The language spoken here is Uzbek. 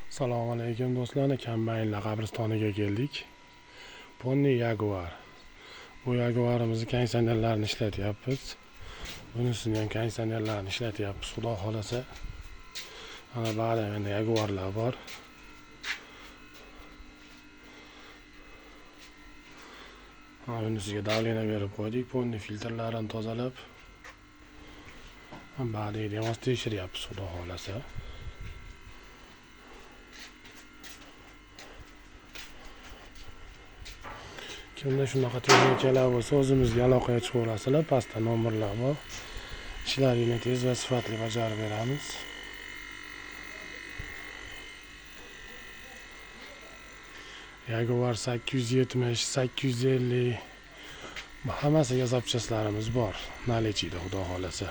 Assalomu alaykum do'stlar, Kombaynlar qabristoniga keldik. Pony Jaguar. Bu Jaguarimizni konditsionerlarini ishlatyapmiz. Bunisini ham konditsionerlarini ishlatyapmiz, xudo xolasa. Mana ba'zi endi Jaguarlar bor. Mana bunisiga davlena berib qo'ydik, Pony filtrlarini tozalab. Ba'zi ham tekshiryapmiz, xudo xolasa. Kimda shunaqa texnikalar bo'lsa, o'zimizga aloqaga chiqaverasizlar, pastda nomerlar bor. Ishlaringni tez va sifatli bajarib beramiz. Jaguar 870, 850 hammasiga zapchastlarimiz bor. Nalichiyda, xudo xolasa.